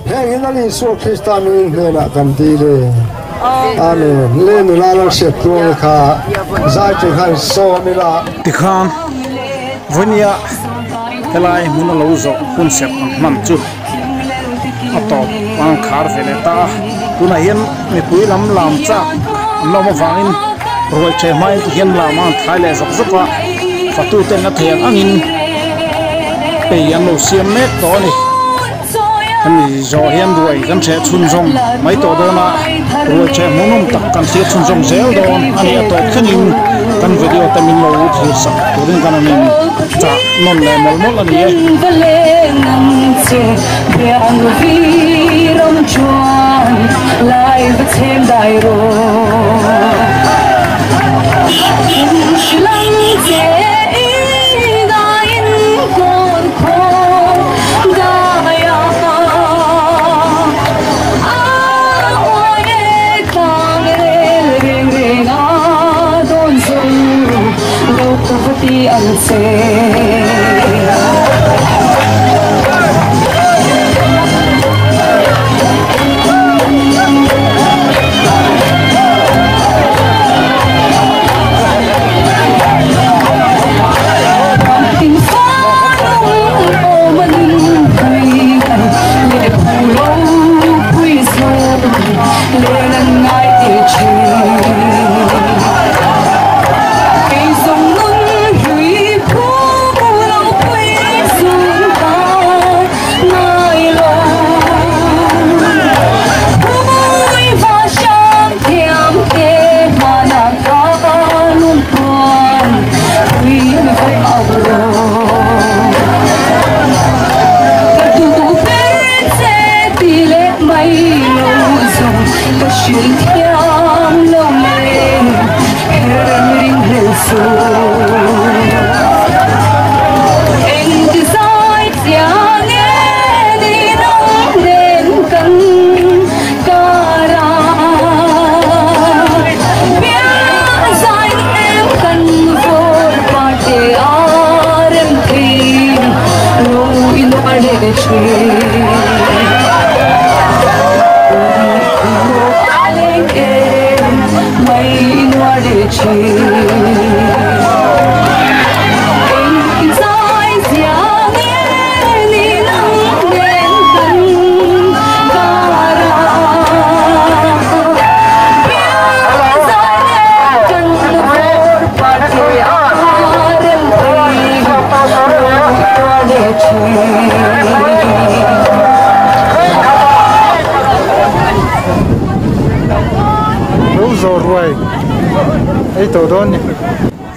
Heng hi Lal Isua Krista mingin hnenah kan dil e. Amen. Le nula lo hriat tluang kha zai tur khan sawm ila. Tikhan vawinia helai hmun a lo zawh hun serh ang hman chu a tawp a an khar ve leh ta a. Tunah hian mipui lam lam chak an la awm avangin ruai ṭhe hmain tihian lam a an thai leh zawk zawk a, fatuten a thei ang angin ei an lo siam mek tawh a ni. Hemi zawh hian ruai kan hreh chhunzawm mai tawh dawn a, ruai hreh hmuhnawm tak kan thlir chhunzawm zel dawn a ni. A tawp thlengin kan video te min lo thlir sak turin kan rawn in chah nawn leh mawlh mawlh a ni e.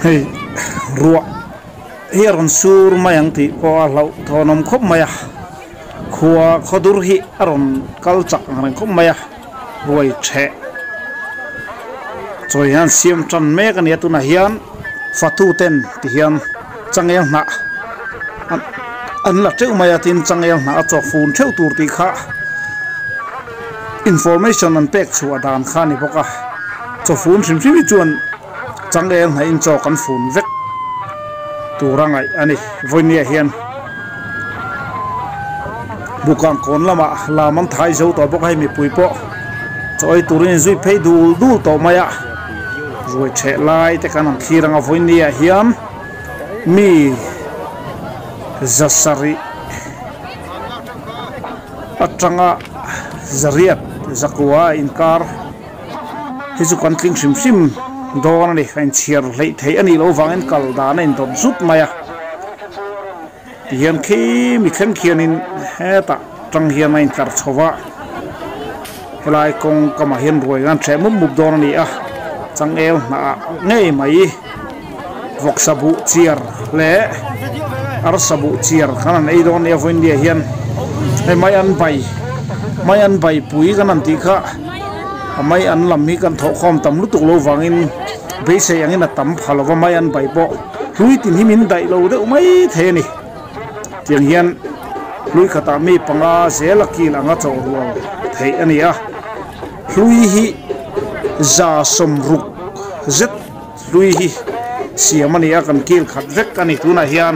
Hei ruah hi a rawn sur mai ang tih pawh a hlauh thawnawm khawp mai a, khua khawdur hi a rawn kal chak ang reng khawp mai a, ruai theh chawi hian siam tan mek a ni a, tunah hian fatu ten ti hian changel hnah an la teuh mai a, tin changel hnah a chawk fun theuh tur tih kha information an pek chhuah dan kha a ni bawk a, chaw fun hrim hrim hi chuan changel hnah in chaw kan fun vek tur a ngaih a ni. Vawinia hian bukang kawn lamah lam an thai zo tawh bawk a, hei mipui pawh chaw ei turin in zui phei dul dul tawh mai a, ruai theh lai te kan han thlir ang a, vawinia hian mi zasarih atanga zariat zakua inkar hi chu kan tling hrim hrim dawn a ni a inchhiar hleih theih a nih loh vangin kal dan a indawt zut mai a tihian khi mi thleng khianin hetah tang hian a intlar chho va helai kawng kamah hian ruai an hreh mup mup dawn a ni a changel hnah ah ngei mai vawksa buh chiar leh arsa buh chiar khan an ei dawn a nia vawiin nia hian hei mai an bai mai an bai pui kan han tih kha a mai an lam hi kan thawh khawm tam lutuk lo vangin beisei angin a tam pha lova mai an bai pawh hlui tin hi min daih lo deuh mai thei a ni tiang hian hlui khatah mi panga zel a kil anga chawh rual theih a ni a hlui hi za sawmruk zet. Hlui hi siam a ni a, kan kil khat vek a ni tunah hian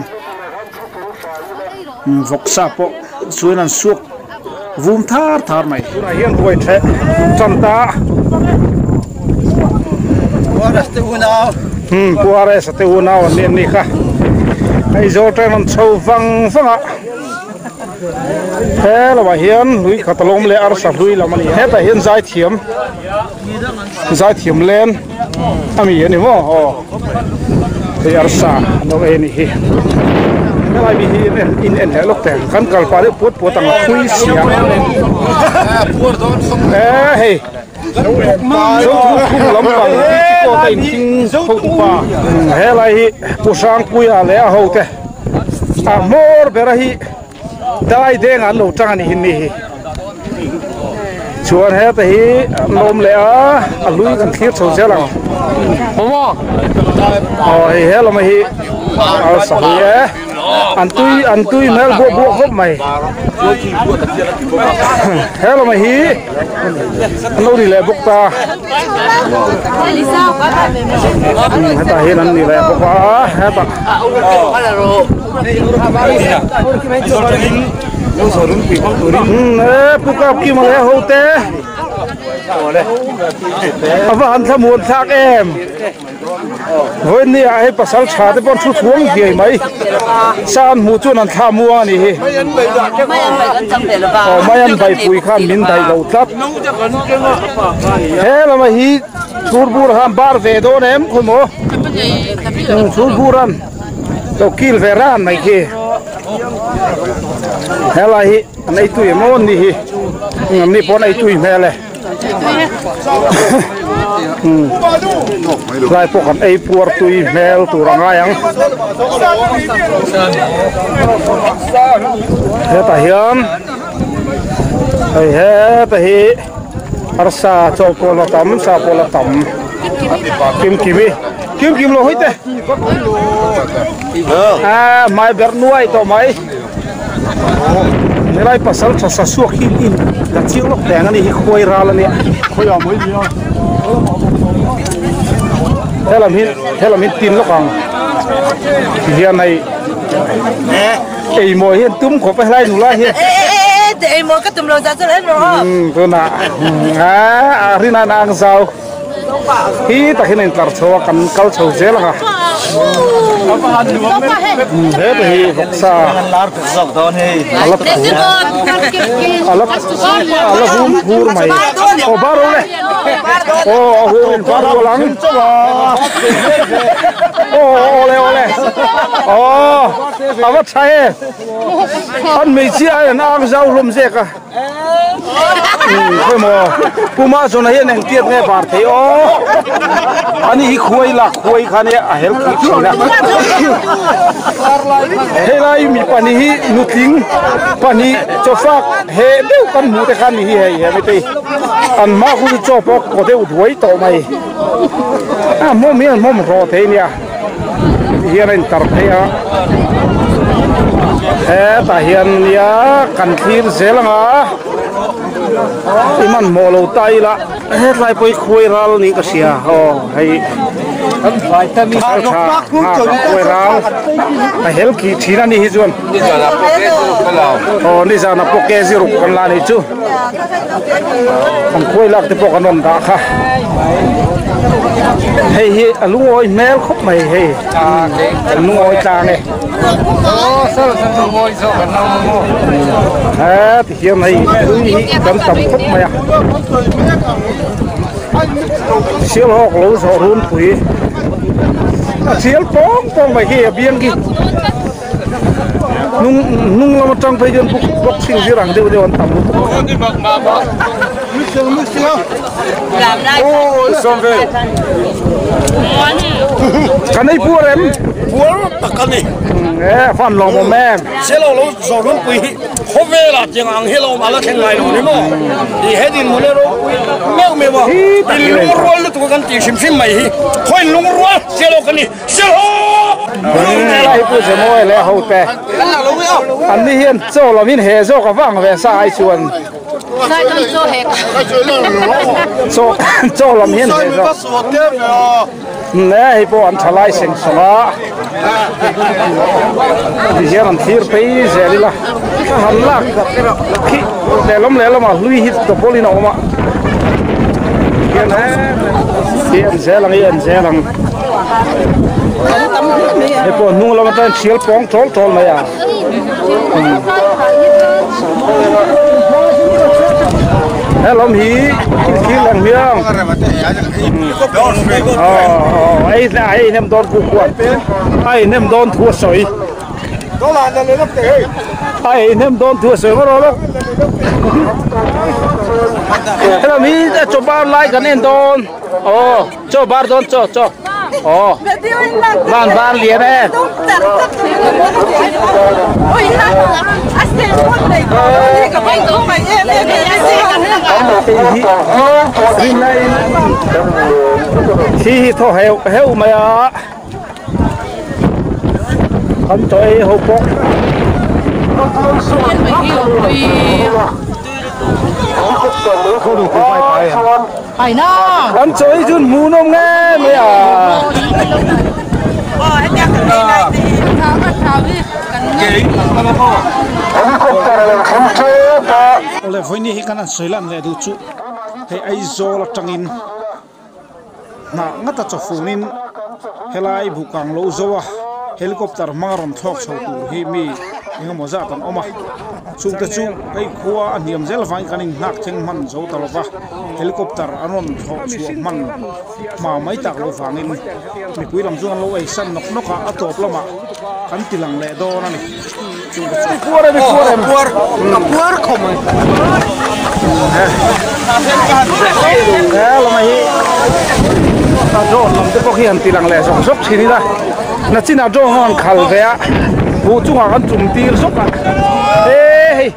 vawksa pawh chuan an suak vum thar thar mai. Tunah hian ruai theh tan ta. Umm Pu RS a te unau an ni an nih kha. Aizawl train rawn chho vang vang a. He lamah hian lui khat a lawm leh arsa hlui lam a ni a. Hetah hian zaithiam zaithiam len a mi a ni maw aw hei arsa an lo ei a nih hi. Helai mi hi in en in en leh lawk teh ang kan kal pah deuh puat puat ang a thui sia e hei Zothung lampang Chikawta inthing hotupa helai hi Pu Hrangpuia leh a hote a hmawr bera hi dai deng an lo tang a ni hi ni hi chuan heta hi an awm leh a a hlui kan thlir chho zel ang aw hei he lam hi a sawi e an tui an tui hmel buah buah khawp mai he lam hi an lo ni leh bawk ta hetah hian an ni leh bawk a hetah E pu kap kim a leh ho te a va han thlamuan thlak em vawiin ni ah hei pasal tha te pawh an thu chhuang viai mai sa an hmuh chuan an thla muang a nih hi aw mai an baipui khan min daih lo tlat he lama hi chhurbur khan bar ve dawn em khawi maw chhurbur an Lo kil ve ran mai khi helai hi an ei tui emaw an nih hi an ni pawh an ei tui hmel e lai pawh kan ei puar tui hmel tur a ngai ang hetah hian hei heta hi arsa chaw pawh la tam sa pawh la tam kim kimi. Kim kim lo hawite. A mai ber nuai tawh mai. Helai pasal tha sa suak hi in la chiang lawk teng ani hi khuai ral ania. Khuai a mai nia. Helam hi helam hi tin lawk ang. Hian hei ei mawi hian tum khawp a helai nula hian. Ei mawi ka tum lo zah chu en rawh aw. Tunah a rin a ang zau. Hi tak hian a intlar chho a kan kal chho zel ang a heta hi vawksa a la phur a la a la vum phur mai aw bar ro le aw a hur in bar rual ang aw awle awle aw a va tha e an hmeichhia a in ang zau hlawm zek a. Khawimaw Puma zawn ah hian engtiat nge bar thei aw ani hi khuai lak khuai kha nia a hel khih thin a helai mi pahnih hi nutling pahnih chawfak heh deuh kan hmuh te kha ani hi hei he mite hi an hma khu chu chaw pawh kaw deuh duai tawh mai a hmawm hian hmawm hlawh thei ania hian a intar phei a hetah hian nia kan thlir zel ang a i hmanhmawh lo ta ila hetlai pawh hi khuai ral niin ka hria aw hei pasal tha nghak a khuai ral a hel khih thin a ni hi chuan aw nizan ah pawh kg ruk kan la anih chu. An khuai lak te pawh kan rawn dah kha hei hi a lungawi hmel khawp mai hei an lungawi tlang e he ti hian hei tui hi kan tam khawp mai a sialhawk lo zawh runpui a thial pawng pawng mai hi a biang khi. Hnung hnung lam atang phei chuan boxing zir ang deuh deuh an tam lutuk. Kan ei puar em? Puar tak a ni. E fan lawm awm em? Selo lo zawr rawngpui hi khawvela tiang ang hi lo awm a la thleng ngai lo ni maw? Ti he din mawle ropui meuh meuh a, in lungrual lutuk a kan tih hrim hrim mai hi khaw in lungrual selo ka ni. Helai pu Zemawi leh ho te an ni hian chaw lam in he zawk a vang ve sa ai chuan chaw chaw lam hian he zawk. Ne hei pawh an tha lai seng sawng a ti hian an thlir phei zel ila a han lak khi lehlam lehlam ah hlui hi double in a awm a hian he i en zel ang i en zel ang hei pawh hnung lam atangin thial pawng tawl tawl mai a. Helam hi thil ang hiang ei ei nem dawn ku kuan ai nem dawn thu a sawi ai nem dawn thu a sawi maw rawh helam hi chaw bar lai kan en dawn aw chaw bar dawn chaw chaw aw van bar lian e Khi hi thaw heuh heuh mai a kan chaw ei ho pawh Kan chaw ei chu hmuhnawm nge mai a. Awle vawiin hi kan han sawi lan leh duh chu hei Aizawl atangin hnah ngata chawfunin helai bukang lo zo a helicopter hmanga rawn thlawk chho tur hi mi engemaw zat an awm a chungte chu hei khua a hniam zel avangin kan inghak thleng hman zo ta lova helicopter an rawn thlawh chhuah hman hma mai tak lo vangin mipui lam chu an lo ei san nawk nawk a a tawp lamah kan ti lang leh dawn a ni chungte chu puar em puar em puar ka puar khawp mai he lamah hi a drone lam te pawh khi han ti lang leh zawk zawk thin ila nachinah drone ho an khal ve a buh chungah kan tum tir zawk a he hei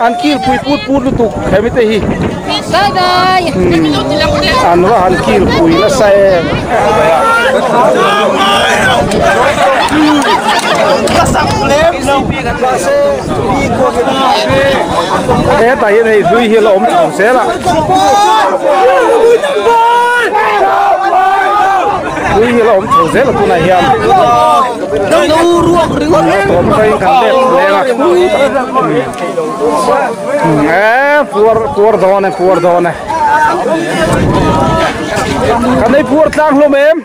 An kil pui put put lutuk hemi te hi. Bye bye. An va han kil pui nasa em. Hetah hian hei hlui hi a la awm chho zel a. Hlui hi a la awm chho zel a tunah hian. Tawm atangin kan let leng a e puar puar dawn e puar dawn e kan ei puar tlang hlawm em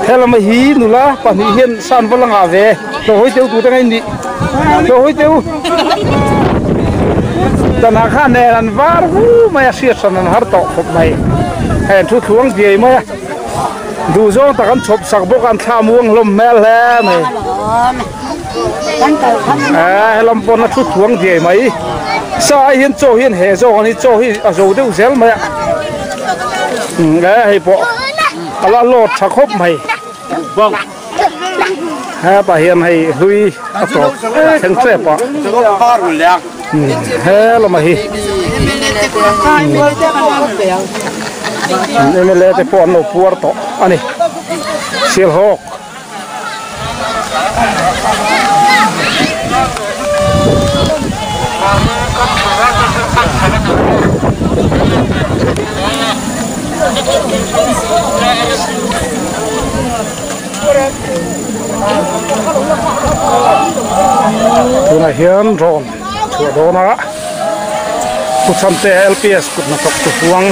helama hi nula pahnih hian san va la ngah ve hlawhawi teu tute ngai ni hlawhawi teu Tanah khan nen an var vu mai a hriat hran an har tawh khawp mai hei an thu thluang diai mai a duh zawng tak an chhawp sak bawk a an thla muang hlawm hmel hle mai eh helam pawn a thu thluang diai mai sa ai hian chaw hian heh zawk a ni chaw hi a zo deuh zel mai a eh hei pawh a la lawt tha khawp mai. Hetah hian hei hlui a tawp thleng tep a he lamah hi mla te pawh an lo puar tawh a ni Sialhawk. Tunah hian rawn chhuah dawn a Pu Chhamte LPS kut hnathawk chu huang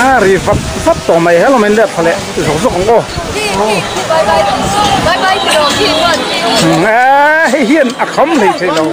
a ri vat vat tawh mai helawm in let thla leh zawk zawk ang aw hei hian a kham hlei thei lo.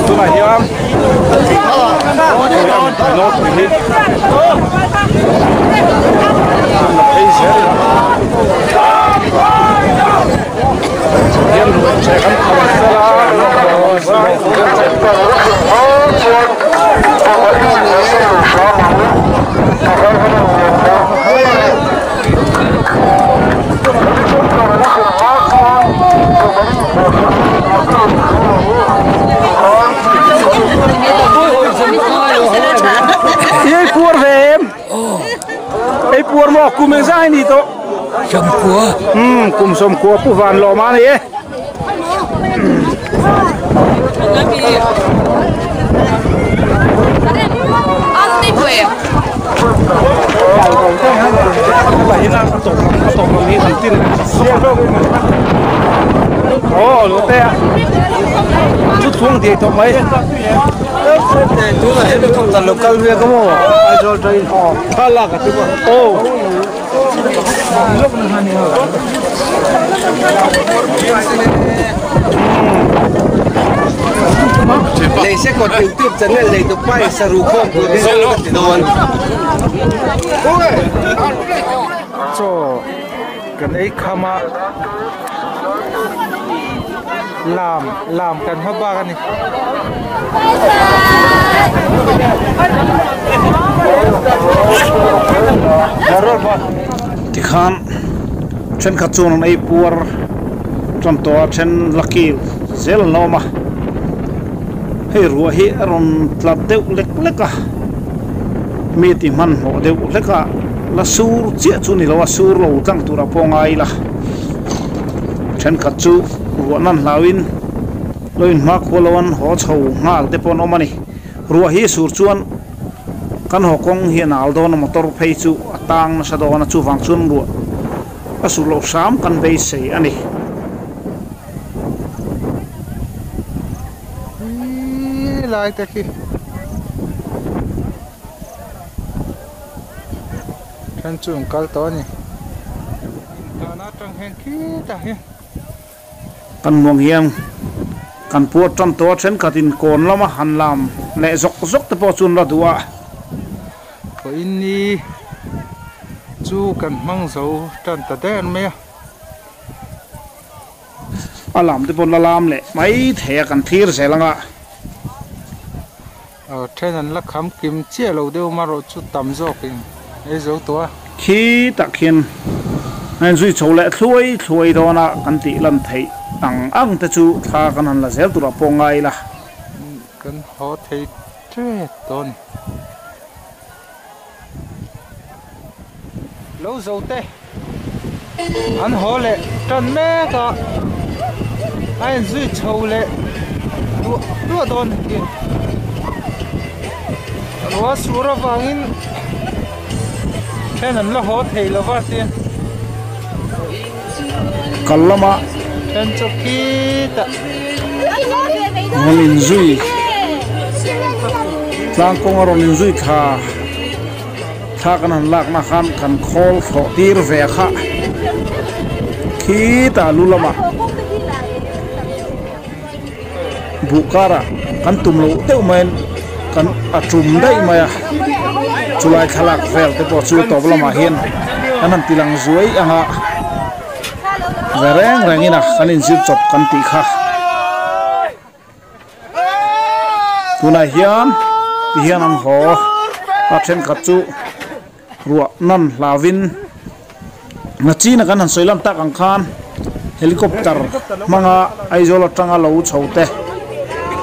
Tunah hian puar maw kum engzah hi ni tawh? Sawmkua. Umm kum sawmkua pu van lawm a ni e. Leisekawt YouTube channel nei tu pa in saru khawm tur hi zawng ka ti dawn. Chaw kan ei kham a lam lam kan hma bak a ni. Tikhan thenkhat chuan an ei puar tan tawh a then la kil zel an la awm a hei ruah hi a rawn tla deuh lek lek a mi ti hmanhmawh deuh hlek a la sur chiah chu ni lo a sur lo tlang turah pawh ngai ila thenkhat chu ruah nan hlauhin lo inhma khua lo an haw chho nghal te pawh an awm a ni ruah hi sur chuan Kan haw kawng hi a nal dawn a, motor phei chu a tang nasa dawn a, chuvang chuan ruah a sur loh hram kan beisei a ni. Hi lai te khi then chu an kal tawh a ni. Intan atang hian khitah hian. Kan muang hian kan puar tan tawh a, thenkhatin kawn lama han lam leh zawk zawk te pawh chu an la duh a. Vawiinni chu kan hmang zo tan ta der mai a. A lam te pawh la lam leh mai thei a, kan thlir zel ang a. Then an la kham kim chiah lo deuh marawh chu tam zawkin ei zo tawh a. Khi tak hian a inzui chho leh thluai thluai dawn a, kan tih lan theih ang ang te chu thla kan han la zel turah pawh ngai ila. Kan haw thei tret tawh a ni. Lo zo te an haw leh tan mek a, a inzui chho leh duah duah dawn a ni. Ruah sur avangin then an la haw thei lo va tia. Kal lama then chu khitah rawn inzui tlang kawnga rawn inzui thla. Thla kan han lakna khan kan khawl thlawh tir ve kha khitah lu lamah buh karah kan tum loh deuh maiin kan a tum daih mai a, chulai thlalak vel te pawh chu tawp lamah hian kan han ti lang zuai ang a, ve reng rengin a kan inzir chawp kan tih kha. Tunah hian ti hian an haw a thenkhat chu ruah nan hlauvin nachina kan han sawi lam tak ang khan helicopter hmanga Aizawl atanga lo chho te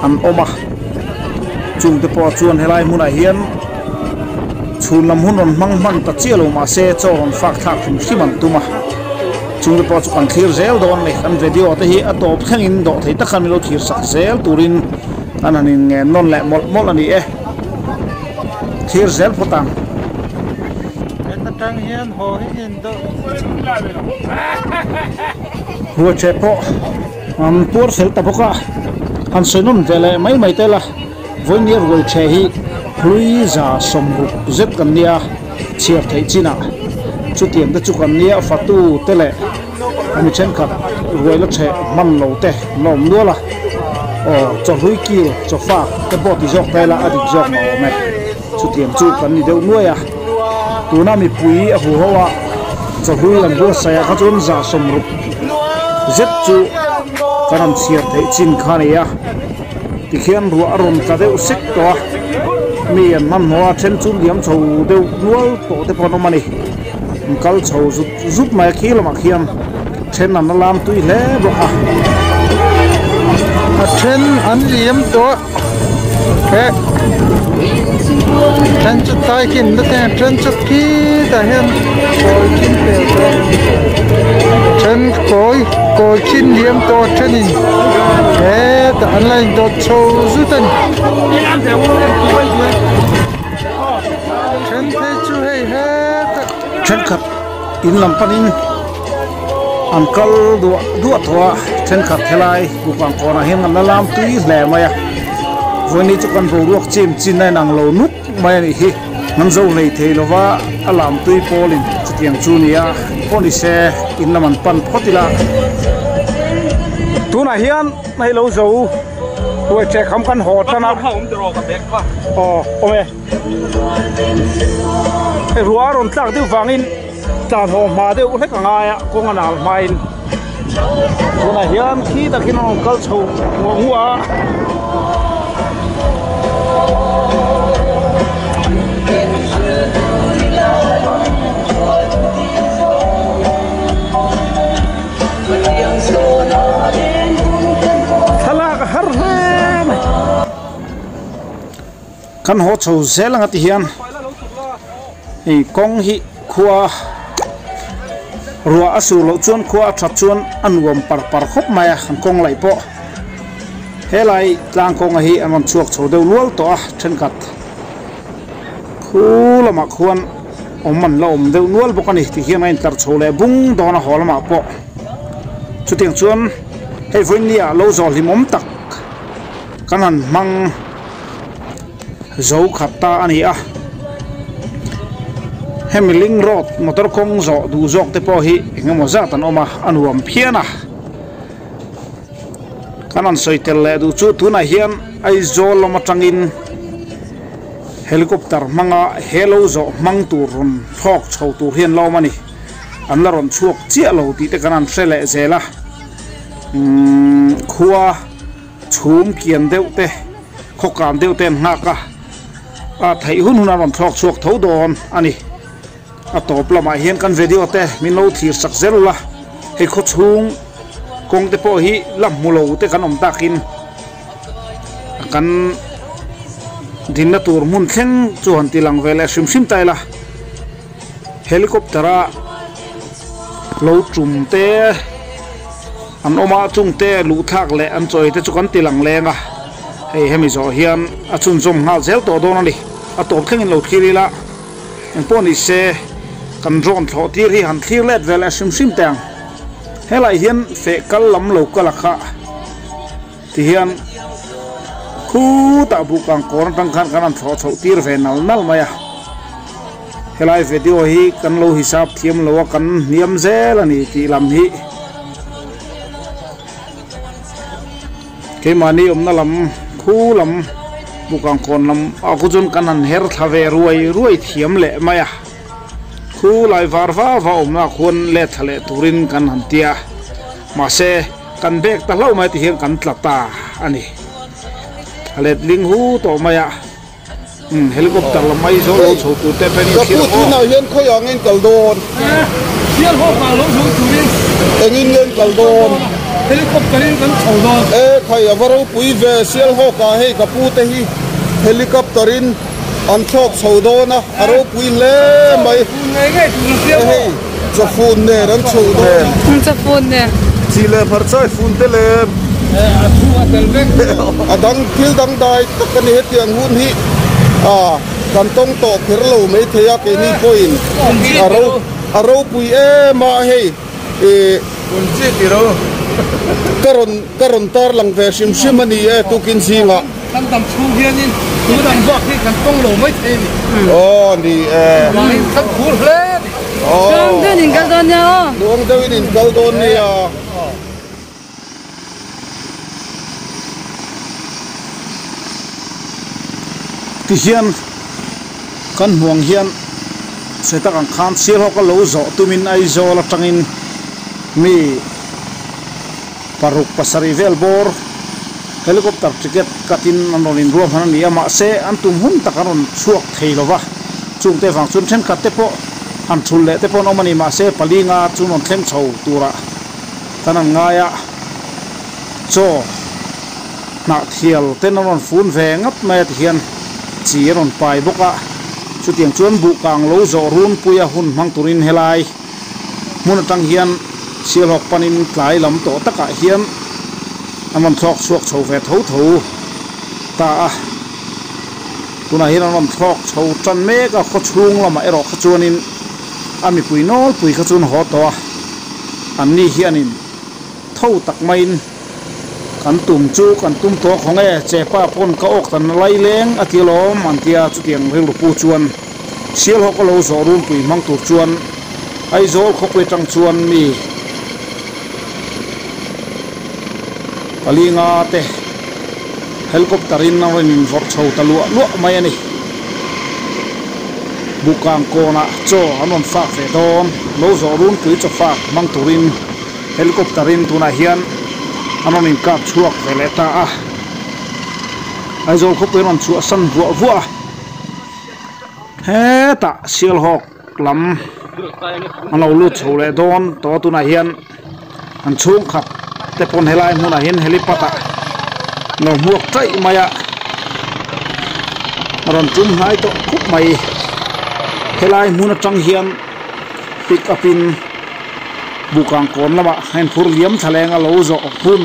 an awm a chungte pawh chuan helai hmunah hian chhun lam hun rawn hmang hman ta chiah lo mahse chaw rawn fak thlak hrim hrim an tum a. Chung te pawh chu kan thlir zel dawn a ni. Kan video te hi a tawp thlengin dawh thei tak khan min lo thlir sak zel turin kan han in ngen nawn leh mawlh mawlh a ni e. Thlir zel phawt ang. Heta tang hian haw hi in dawh. Ruache pawh an puar fel ta bawk a, han sawi nawn ve leh mai mai tel a, vawinia ruaiche hi hlui za 60 zet kan nia. Chhiar theih chinah chutiang te chu kan nia fatu te leh mi thenkhat ruai la chheh hman lo te an awm nual a, aw chawhlui kil chaw fak te pawh ti zawk ta ila a dik zawk mah awm e, chutiang chu kan ni deuh nuai a, tuna mipui a hu ho a chawhlui an buatsaih ah kha chuan zah 60 zet chu kan han chhiar theih chin kha a ni a. Tikhian ruah a rawn tla deuh sek tawh a, mi an hmanhmawh a, then chu liam chho deuh nual tawh te pawh an awm a ni. An kal chho zut zut mai a, khi lamah khian then an la lam tui hle bawk a. A then an liam tawh. He then chu tai khi an la thleng a then chu khitah hian kawi khin pel tawh then kawi kawi khin liam tawh a thenin hetah an la indawt chho zut a ni. Then phei chu hei hetah. Thenkhat in lam panin an kal duah duah tawh a thenkhat helai bukang kawnah hian an la lam tui hle mai a vawiin chu kan boruak chim chin a inang lo nuk mai a nih hi an zo hlei thei lova a lam tui pawlin chutiang chu a ni a pawh ni se in lam an pan phawt ila tunah hian hei lo zo ruai ṭek ham kan haw tan a aw awm e. Hei ruah a rawn tlak deuh vangin tlan haw hma deuh hlek a ngai a kawng a nal hmain tunah hian khi takin a rawn kal chho nguah nguah a. Thlalak a har hle mai. Kan haw chho zel anga ti hian hei kawng hi khua ruah a sur loh chuan khua a that chuan a nuam par par khawp mai a kan kawng laih pawh helai tlang kawnga hi an rawn chhuak chho deuh nual tawh a thenkhat khu lamah khuan awm an la awm deuh nual bawk a ni ti hian a intlar chho leh bung dawn a haw lamah pawh chutiang chuan hei vawinia lo zawh hlimawm tak kan han hmang. Zo khat ta a ni a, hemi link road motor kawng zawh duh zawk te pawh hi eng emaw zat an awm a, a nuam phian a. Kan han sawi tel leh duh chu tunah hian Aizawl lam atangin helicopter hmanga he lo zawh hmang tur rawn thlawk chho tur hi an la awm a ni, an la rawn chhuak chiah lo tih te kan han hre leh zel a, umm khua. Chhum kian deuh te, khaw kan deuh te an nghak a, a theih hun hun a rawn thlawk chhuak tho dawn a ni. A tawp lamah hian kan video te min lo thlir sak zel ula, hei khaw chhung kawng te pawh hi la hmu lo te kan awm takin kan dinna tur hmun thleng chu han ti lang ve leh hrim hrim ta ila, helicopter a lo tum te. An awm a, chungte luh thlak leh an chawi te chu kan ti lang leng a, hei hemi zawh hian a chhunzawm nghal zel tawh dawn a ni. A tawp thlengin lo thlir ila, engpawh ni se kan drone thlawh tir hi han thlir let ve leh hrim hrim teh ang. Helaiah hian feh kal lam lo kal a kha ti hian khutah buhkang kawr atang khan kan han thlawh chhoh tir ve nal nal mai a. Helai video hi kan lo hisap thiam lo a kan hniam zel a ni tih lam hi keimahni awmna lam khu lam bukangkawn lam ah khu chuan kan han her thla ve ruai ruai thiam leh mai a khu lai var va va awmna ah khuan let thla leh turin kan han tia mahse kan bek ta hlauh mai ti hian kan tla ta a ni a letling hu tawh mai a. Umm helicopter lam mai zawh lo chho tur te pawhin Ka pu tunah hian khawiah nge in kal dawn? Sial ho kal lo chho turin. Engin nge in kal dawn? Helicopter in kan chho dawn. E khai a va ropui ve sial ho ka hei ka pu te hi helicopter in an thlawk chho dawn a a ropui hle mai. E hei chawfun nen an chho dawn a. Chawfun nen. Chi leh hmarcha i fun te lem. A dang thil dang dai tak a ni hetiang hun hi a kan tawng tawh kher lo mai thei a keini pawhin a ro a ropui em a hei ih ka rawn ka rawn tar lang ve hrim hrim a ni e tukin zingah. Kan dam chhung hianin tun ang bak hi kan tawng lo mai thei a ni. Aw ni e. Vangin kan phur hle a ni. Luang deuhin in kal dawn nia aw. Luang deuhin in kal dawn nia. Tihian kan hmuang hian sawi tak ang khan Sialhawk a lo zawh tumin Aizawl atangin mi paruk pasarih vel bawr helicopter ticket cut in an rawn inruah hman a ni a, mahse an tum hun tak an rawn chhuak thei lo va, chungte vang chuan thenkhat te pawh han thul leh te pawh an awm a ni, mahse palinga chu an rawn thleng chho turah kan han ngai a, chaw. Hnahthial ten a rawn fun ve ngap mai a tihian chi a rawn pai bawk a, chutiang chuan buhkang lo zawh runpuia hun hmang turin helai hmun atang hian Sialhawk panin tlai lam tawh takah hian an rawn thlawk chhuak chho ve tho tho ta a, tunah hian an rawn thlawk chho tan mek a, khawchhung lamah erawh kha chuanin a mipui nawlpui kha chuan haw tawh a, anni hianin tho tak maiin. Kan tum chu kan tum tawh khawng e, chepa pawn ka awk tan lai leng a ti alawm an tia chutiang rilru pu chuan Sialhawk a lo zawh runpui hmang tur chuan Aizawl khawpui atang chuan mi palinga te helicopter in a rawn invawrh chho ta luah luah mai a ni. Bukang kawnah chaw an rawn fak ve dawn, lo zawh runpui chaw fak hmang turin. Helicopter in tunah hian an rawn inkap chhuak ve leh ta a, Aizawl khawpui an rawn chhuah san vuah vuah a, hetah Sialhawk lam an lo lut chho leh dawn tawh a, tunah hian an chhungkhat te pawn helai hmunah hian helipad ah an lo hmuak taih mai a, a rawn tum hnai tawh khup mai, helai hmun atang hian pick up in. Bukang kawn lamah a inphur liam thla leng a lo zawh hun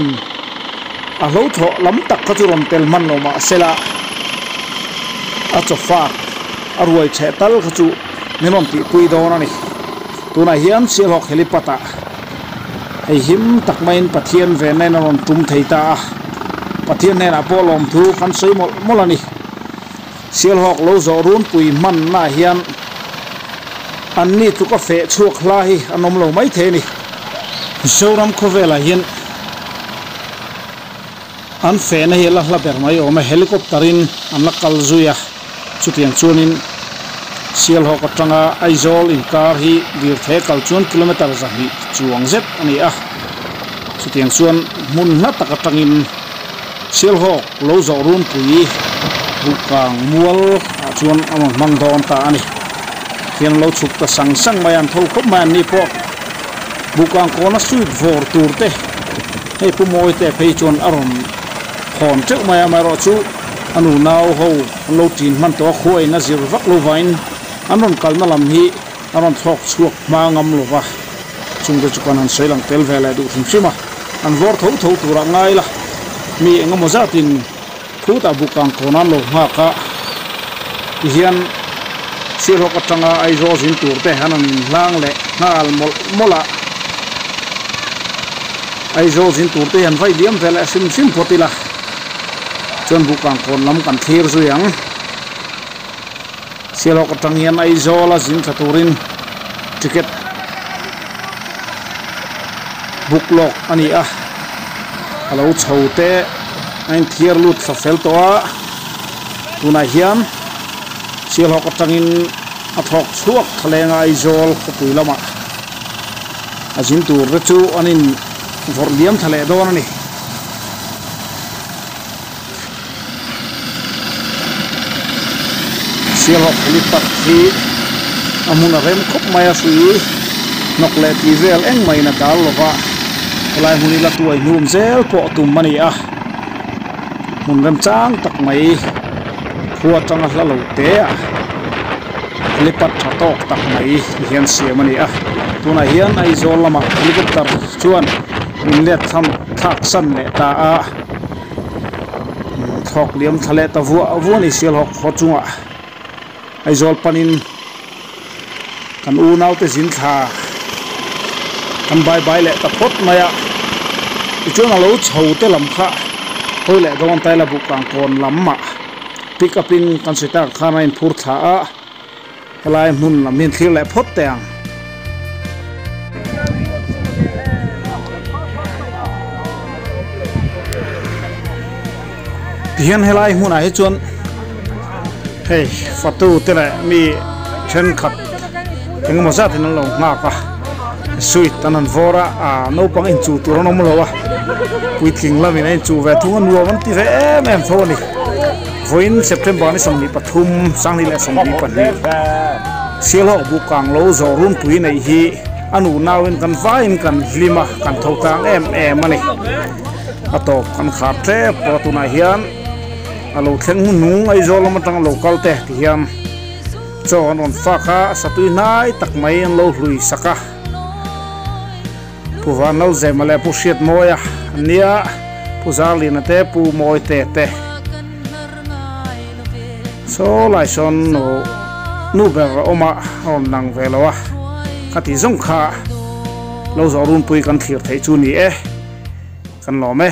a hlo thawh lam tak kha chu rawn tel hman lo mah sela a chaw fak a ruai chheh tal kha chu min rawn tihpui dawn a ni. Tunah hian Sialhawk helipad ah hei him tak maiin Pathian venna in a rawn tum thei ta a, Pathian hnenah pawh lawmthu kan sawi mawlh mawlh a ni. Sialhawk lo zawh runpui hmannaah hian anni tluk a feh chhuak hla hi an awm lo maithei a ni. Zoram khawvelah hian an fehna hi a la hla ber mai awm e, helicopter in an la kal zui a, chutiang chuanin Sialhawk atanga Aizawl inkar hi lirthei kal chuan kilometre 200 chuang zet a ni a, chutiang chuan hmun hla tak atangin Sialhawk lo zawh runpui Buhkang mual ah chuan a rawn hmang dawn ta a ni. Hian lo chhuk ta sang sang mai a, an tho khawp mai an ni pawh. Buhkang kawna suit vawr tur te hei Pu Mawite phei chuan a rawn hawn teuh mai a, amaherawhchu a nu nau ho an lo ṭin hman tawh a, khuain a zir vak lo vain an rawn kalna lam hi a rawn thlawk chhuak hma ngam lo va, chungte chu kan han sawi lang tel ve leh duh hrim hrim a, an vawr tho tho turah ngai la, mi eng emaw zatin khutah bukang kawn an lo nghak a, tihian Sialhawk atanga Aizawl zin tur te an rawn inhlang leh nghal mawlh mawlh a, Aizawl zin tur te hi an vaih liam ve leh hrim hrim phawt ila, chuan bukang kawn lam kan thlir zui ang. Sialhawk atang hian Aizawl a zin tha turin ticket book lawk a ni a, a lo chho te a inthiar lut thla fel tawh a, tunah hian Sialhawk atangin a thlawk chhuak thla leng a Aizawl khawpui lamah a zin tur te chu an in vawrh liam thla leh dawn a ni. Sialhawk helipad hi a hmun a rem khawp mai a hrui hnawk leh tih vel engmah in a dal lova helai hmun hi la tuai hnum zel pawh tum a ni a hmun remchang tak mai khua atanga hla lo te a helipad tha tawk tak mai ti hian siam a ni a tunah hian Aizawl lamah helicopter chuan min let tham thlak san leh ta a. Thlawk liam thla leh ta vuah vuah a ni Sialhawk khaw chungah Aizawl panin kan unaute zin thla kan bai bai leh ta phawt mai a, tichuan a lo chho te lam kha hawi leh dawn ta ila Buhkang kawn lamah pick up in kan sawi tak khan a inphur thla a. Helai hmun lam hi an thlir leh phawt teh ang. Tihian helai hmunah hi chuan hei fatu te leh mi thenkhat engemaw zat in an lo nghak a sweet an han vawr a ah naupang inchuh tur an awm lo a puitling lamin a inchuh ve thung a nuam an ti ve em em tho a ni. Vawiin September ni 23, 2022, Sialhawk Bukang lo zawh runpui neih hi a nu nauin kan vaiin kan hlim a, kan tho tlang em em a ni. A tawp kan khar tlep tawh a tunah hian a lo thleng hmun hnung Aizawl lam atang lo kal te ti hian chaw an rawn fak a satui hnai tak mai an lo hlui sak a Pu Vanlalzema leh Pu Hriatmawia an nia Pu Zarlina te Pu Mawite te Saw lai sawn nu nu ber a awm a a rawn lang ve lo a ka tih zawng kha lo zawh runpui kan thlir theih chu ni e kan lawm e.